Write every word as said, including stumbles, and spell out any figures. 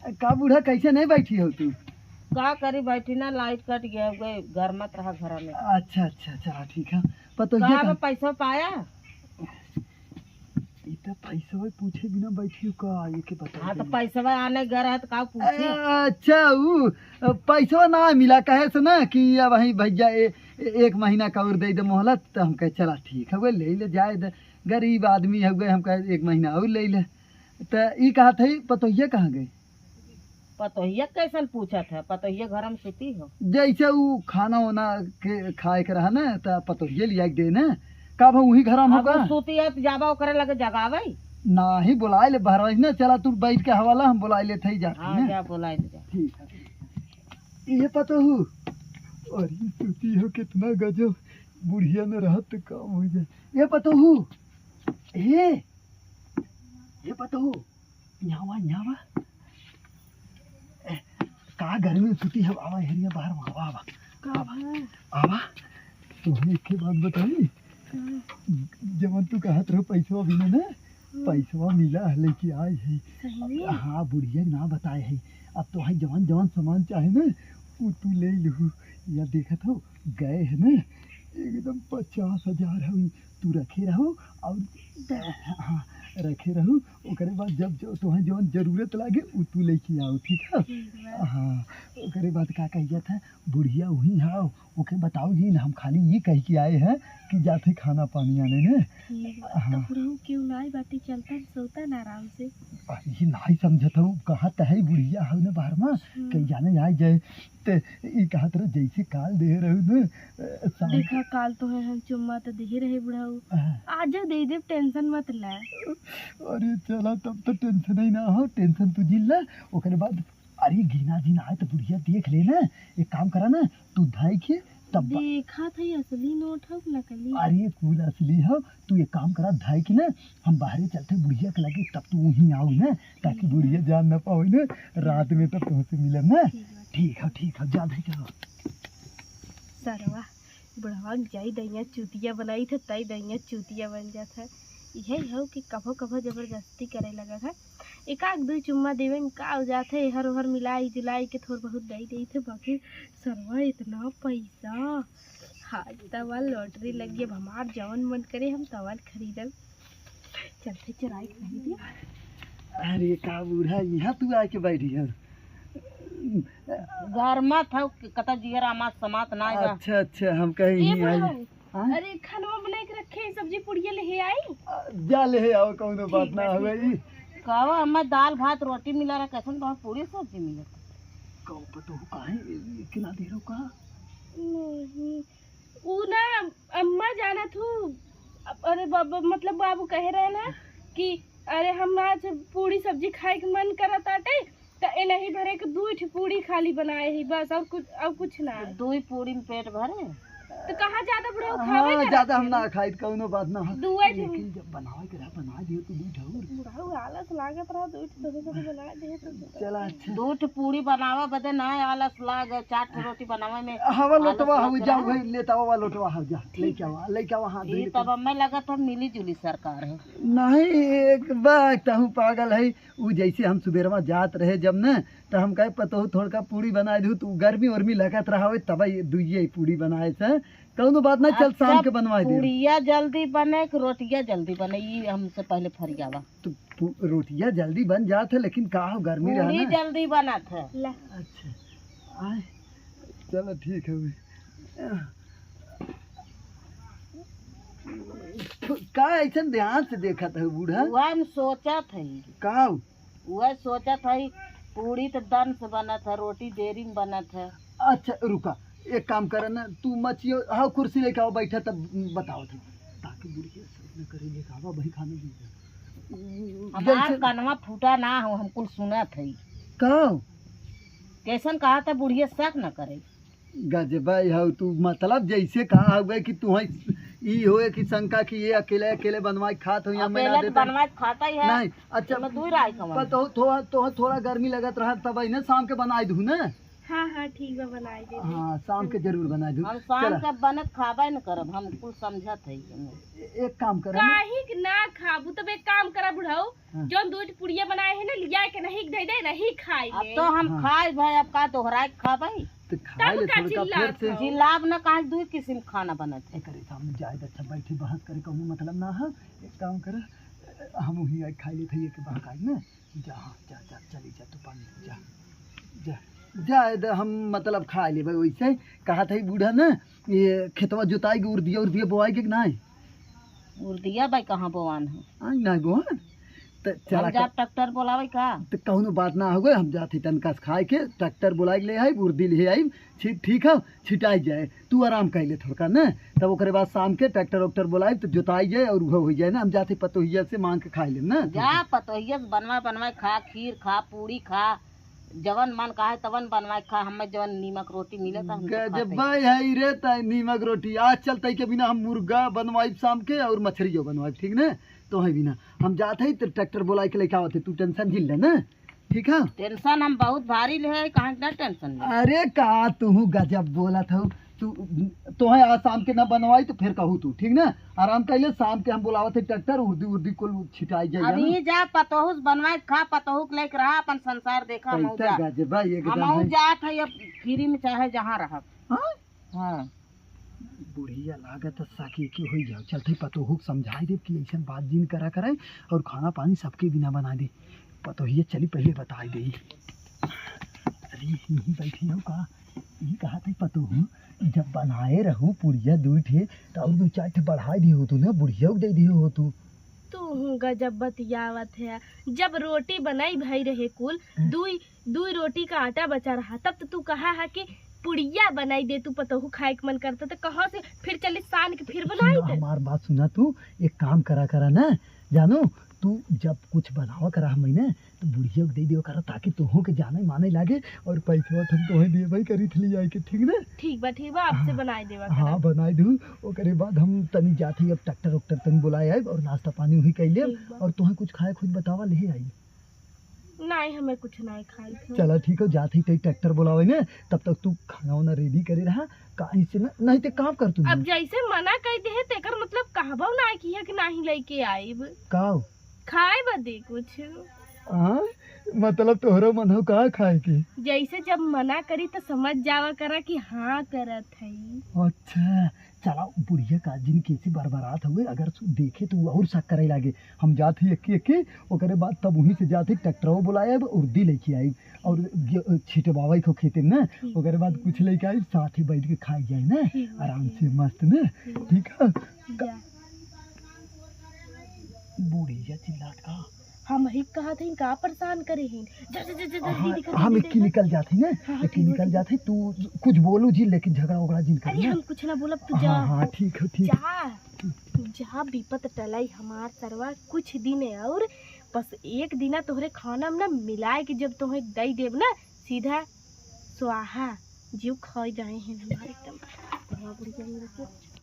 का बूढ़ा, कैसे नहीं बैठी हो तू? का करी, बैठी ना, लाइट कट गया, गए घर मत रहा घर में। अच्छा, अच्छा, चला ठीक है। पतोहिया का बा, का पैसा पाया? ई त पैसवा पूछे बिना बैठी हो का, ये के बता हाँ, तो दे। पैसवा आने घर है तो का पूछी? अच्छा, ऊ पैसवा ना मिला, कहे से ना कि अब वही भैया ए-, ए-, एक महीना का और दे दे मोहलत, तो हम कहे चला ठीक है, ले ले जाए दे, गरीब आदमी है, हम कहे एक महीना और ले ले। त ई कहत है, पतोहिया कहाँ गए? पतोहिया कैसन पूछत है? पतोहिया घर में सुती हो। जैसे ऊ खाना वाना के खाए के रहा ना, त पतोहिया लिया के दे ना। का भा उही घर में अब होगा? सुती है त जाबा ओकरे लगे जगावे। नाही, बुलाए ले बहरवा ना, चला तू बैठ के हवाला, हम बुलाए ले थे जाके हाँ, ना। जा बुलाए ले जा। ठीक है, ठीक है। ये पतोहू, अरे सुती हो कितना गजब, बुढ़िया न रहत त काम हो जाए। ये पतोहू, हे, ये पतोहू, यहाँ वा, यहाँ वा। ए, का गर्मी में सुती है? आवा, हेरिया बाहर में, आवा, आवा। का आवा, भा? आवा। तोहे एक बात बताई? का? जवन तू कहत रहो पैसवा मिले ना, हम्म। पैसवा मिला है, लेके आई है। सही में? हाँ, बुढ़िया के ना बताए है। अब तोहे जवन जवन सामान चाहे ना, वो तू ले लू। या देखत हो, गए है ना, एकदम पचास हजार है, तू रखे रहो और हाँ, रखे रहू। ओकरे बाद जब जो तोहे जौन जरूरत लागे, उ तू लेके आओ, ठीक है? ठीक बा। हाँ, ओकरे बाद का कही जात है, बुढ़िया वही है, ओके बताओ जी, हम खाली ये कह के आए हैं कि जाते खाना पानी आने ने। ठीक बा। हाँ। तो बुढ़ऊ क्यों ना आई बाटी, चलता सोता ना आराम से। अरे, ये नाही समझत हूँ, कहा त है बुढ़िया है ना बाहर में, हम्म। कहीं जाने आ जाए। ते ई कहत रहे, जैसे काल देहे रहू न, अ, शाम देखा, काल तोहे हम चुम्मा त देहे रहे बुढ़ऊ। हाँ। आजो दे देब, tension मत ले। अरे चला, तब तो tension ही ना हो, tension तू जिन ले। ओकरे बाद, अरे गीना जी ना आए तो बुढ़िया देख ले ना। एक काम करा ना, तू धाई के तब बा- देखा था, ये असली नोट हो कि नकली? अरे कुल असली हो। तू एक काम करा, धाई के ना हम बाहरे चलते बुढ़िया के लगे, तब तू वहीं आओ ना, ताकि ठीक है। बुढ़िया जान ना पावे ना। रात में तब तुमसे मिलब ना। ठीक है। ठीक है, ठीक है, जा धाई के आओ। सरवा, बुढ़वा जाई दैया चूतिया बनाई थे, तई दैया चूतिया बन जात है। यही हो कि कभो कभो जबरदस्ती करे लगा था। एक आध दो चुम्मा देवे में का हो जात है, एहर ओहर मिलाई जुलाई के थोड़ बहुत दे देई थे, बाकी सरवा इतना पैसा। हाँ, तब लॉटरी लग गई, अब हमार जवन मन करे हम तवन खरीदब। चलते चराई खरीदे। अरे का बूढ़ा, यहाँ तू आके बैठी है? घर में था, कता जियर आमा समात ना आएगा। अच्छा, अच्छा, हम कहीं ए नहीं आए। बुढ़ऊ, हाँ? अरे खानवा बनाए के रखे, सब्जी पुड़िया ले आई। आ, जा ले आओ, कौनो बात ठीक ना बा, होवे ठीक बा। ई। कहवा हमें दाल भात रोटी मिला रहा, कैसन तो पूरी सब्जी मिला। कहू पतोहू काहे के ना दे रहो का? नहीं, ऊ ना अम्मा जानत हूँ। अरे बाबा, मतलब बाबू कहे रहे ना कि अरे हम आज पूरी सब्जी खाए के मन करत आटे, त एनही भरे के दुई ठे पूरी खाली बनाए ही बस, और कुछ, और कुछ ना। तो दुई पूरी में पेट भरे? तो कहाँ ज्यादा बुढ़ऊ खावे हाँ, करत ज्यादा हम है? ना खाई, कौनो बात ना हो। दुए ठे लेकिन जब बनावे के रहा, बना दियो तो दुई ठे और। बुढ़ऊ आलस लागत रहा, दुई ठे थोड़ी थोड़ी बना दे तो। चला अच्छा। दुई ठे पूरी बनावे बदे ना आलस लागे, चार ठे रोटी बनावे में हवा आलस लोटवा हो लग जा रहा। भाई, लेता हवा लोटवा हो जा, ठीक लेके है। आवा, लेके आवा, हाँ, ई दुई तब ठे। हमें लगत है मिली जुली सरकार है। नहीं, एक बात तहु पागल है, उ जैसे हम सुबेरवा जात रहे जब न, त हम कहे, "पतोहू थोड़का पूड़ी बनाए दू," त उ गर्मी उर्मी लगत रहा होई, तब ये दुइये पूड़ी बनाए से। कौनो बात ना, चल अच्छा, शाम के बनवाए दे। पूड़िया जल्दी बने कि रोटिया जल्दी बने, ई हमसे पहले फरियावा। तो पू-, रोटिया जल्दी बन जात है, लेकिन का हो, गर्मी रहा पूड़ी ना। जल्दी बनत है। ला। अच्छा, आए, चलो ठीक है। का ऐसन ध्यान से देखत है बूढ़ा? वह हम सोचत है। का? वह सोचत है, पूड़ी तो दन से बनत है, रोटी देरी में बनत है। अच्छा, रुका, एक काम कर ना, तू मचियो, हाँ, कुर्सी लेके आओ, बैठा, तब बताओ थे, ताकि बुढ़िया शक न करे, लेके आवा, वही खाने दीजिए। हमार जैसे कनवा फूटा ना हो, हम कुल सुनत है। का? कैसन कहा था, बुढ़िया शक न करे। गजबा हौ तू, मतलब जैसे कहा हुआ कि तू है, ई होए कि शंका कि ये अकेले, अकेले बनवाए खात हो या मैं ना अकेले देता। बनवाए खाता ही है। नहीं, अच्छा, एमे दुई राय कवन? पर तो थोड़ा, तो थोड़ा गर्मी लगत रहा, तब है ना शाम के बनाए दू ना। हाँ, हाँ, ठीक बा, बनाई देबे। हाँ, शाम के जरूर बनाई देबे। हम शाम के बनत खाबे न करब, हम कुल समझत हई। ए-, एक काम कर, हम काहे के ना खाबू? तब एक काम करा बुढ़ऊ, हाँ। जौन दू ठो पुड़िया बनाए है ना, लिया के नहीं दे दे, नहीं खाई अब ले। तो हम हाँ। खाई भाई, अब का दोहराए के खाबे? तो खाए तब ले का थोड़का चिल्लात फेर से। हो? जिलाब न, काहे दुई किसिम खाना बनत है। एकरे सामने जाए दे, अच्छा बैठी बहस करे, कौनो मतलब ना है। एक काम कर, हम वहीं आई खाई लेते हैं, एक बहकाई में। जा, हाँ, जा, जा, चली जा, तू पानी पी, जा, जा, जा, ए दे, हम मतलब खा लेबे। वैसे कहा था बूढ़ा ना, ये खेतवा जोताई के उर्दिया, उर्दिया बोआई के कि नाई? उर्दिया भाई कहाँ बोआन है? आई नाई बोआन? त चला हम जा का-, ट्रैक्टर बोलावे का? त कौनो बात ना होवे, हम जात ही तनका से खाए के, ट्रैक्टर बोलाई के ले आई, उर्दी ले आई, ठीक, ठीक है, छिटाई जाए। तू आराम कर ले थोड़का न, तब ओकरे बाद शाम के ट्रैक्टर वैक्टर बोलाइब तो जोताई जाए और उहो हो जाए ना, हम जाते पतोहिया से मांग के खाए लेब ना। जा पतोहिया से बनवा बनवा खा, खीर खा, पूड़ी खा, जवन मन कहे तवन बनवा खा, हमें जवन नीमक रोटी मिले तो हम तो खाते। गजब है रे, तय नीमक रोटी। आज चल तई के बिना हम मुर्गा बनवाइब शाम के और मछरियो बनवाइब, ठीक ने? तो है बिना हम जात है तो ट्रैक्टर बोलाई के लेके आवत है, तू टेंशन झेल ले ना। ठीक है? टेंशन हम बहुत भारी ले है, कहाँ इतना टेंशन ले? अरे का तू गजब बोलत हो। तू, तोहे आज शाम के ना बनवाई तो फिर कहू तू, ठीक ना? आराम कर ले, शाम के हम बुलावत है ट्रैक्टर, उर्दी उर्दी कुल छिटाई जाए, अभी जाना? जा पतोहू से बनवाई खा, पतोहू के लेके रहा, अपन संसार देखा, हम कैसे जा। गजब है एकदम हमहू है। जात है अब फ्री में चाहे जहाँ रहब। हाँ? हाँ। बुढ़िया लागत है साकी की होई जाओ। चलते पतोहू के समझाई देब कि ऐसन बात जिन करा करे और खाना पानी सबके बिना बना दे। पतोहिया चली पहले बताई दे। अरे यहीं बैठी हो का? ये कहा थे पतोहू, जब बनाए रहू पुड़िया दुई ठे तो और दो चार ठे बढ़ाई दिए हो तू ना, बुढ़िया को दे दिए हो तू। तू हूँ गजब बतियावत है। जब रोटी बनाई भाई रहे कुल, हम्म। दुई, दुई रोटी का आटा बचा रहा, तब तो तू कहा है कि पुड़िया बनाई दे, तू पतोहू खाए के मन करता तो कहाँ से फिर चली सान के फिर बनाई सुना, दे। हमार बात सुना तू, एक काम करा करा ना, जानो, तू जब कुछ बनावा करा हमें ना, तो बुढ़िया के दे दियो करा, ताकि तोहो के जाने माने लागे और पैसवा हम तोहे देबे करी थली जाए के, ठीक ना? ठीक बा, ठीक बा, आपसे हाँ, बनाई देवा हाँ, करा। बनाई दू। ओकरे बाद हम तनी जात ही अब ट्रैक्टर उक्टर तनी बुलाए आइब और नाश्ता पानी वही कर लेब ठीक बा। और तोहे कुछ खाए खुद बतावा ले आई। नहीं, हमें कुछ नहीं खाई के। चला ठीक हो, जात ही तई ट्रैक्टर बुलावे ने, तब तक तू खाना वाना रेडी करे रहा, काहे से ना, नहीं ते काम कर तू। अब जैसे मना कर दे है, तेकर मतलब कहबो ना कि है कि नहीं लेके आइब। का? खाए बदे कुछ। हाँ, मतलब तोहरा मन हो का खाए के? जैसे जब मना करी तो समझ जावा करा कि हाँ करत हई। अच्छा, चला बुढ़िया का जिन कैसे बरबरात हुए, अगर सु-, देखे तो वो और शक करे लागे। हम जात ही एक्के एक्के, ओकरे बाद तब वहीं से जात ही ट्रैक्टरवा बुलाए अब उर्दी लेके आई और ग-, छिटवावे को खेते में ना, ठीक ओकरे बाद है। कुछ लेके आई, साथ ही बैठ के खाई जाए ना, ठीक है, आराम ठीक। से मस्त ना, ठीक है। ठीक है? जा। बुढ़िया चिल्लात का। हम ही कहा थे, का परेशान करे हैं? जा, जा, जा, जा, जा, हाँ, दीदी का, हम दीदी एक की का। निकल जात ही ना, हाँ, हाँ, एक की ठीक है, निकल ठीक है। जात ही, तू कुछ बोलू जी, लेकिन झगड़ा उगड़ा जिन कर अरे, ना। हम कुछ ना बोलब, तू जा। हाँ, हाँ, ठीक है, ठीक। जा, तू जा, विपत टलाई हमार सरवा, कुछ दिन और, बस एक दिना तोहरे खाना में ना मिलाए के जब तोहे दई देब ना, सीधा स्वाहा, जीव खाई जाए हैं हमारे एकदम। बुढ़वा बुढ़िया मेरे को।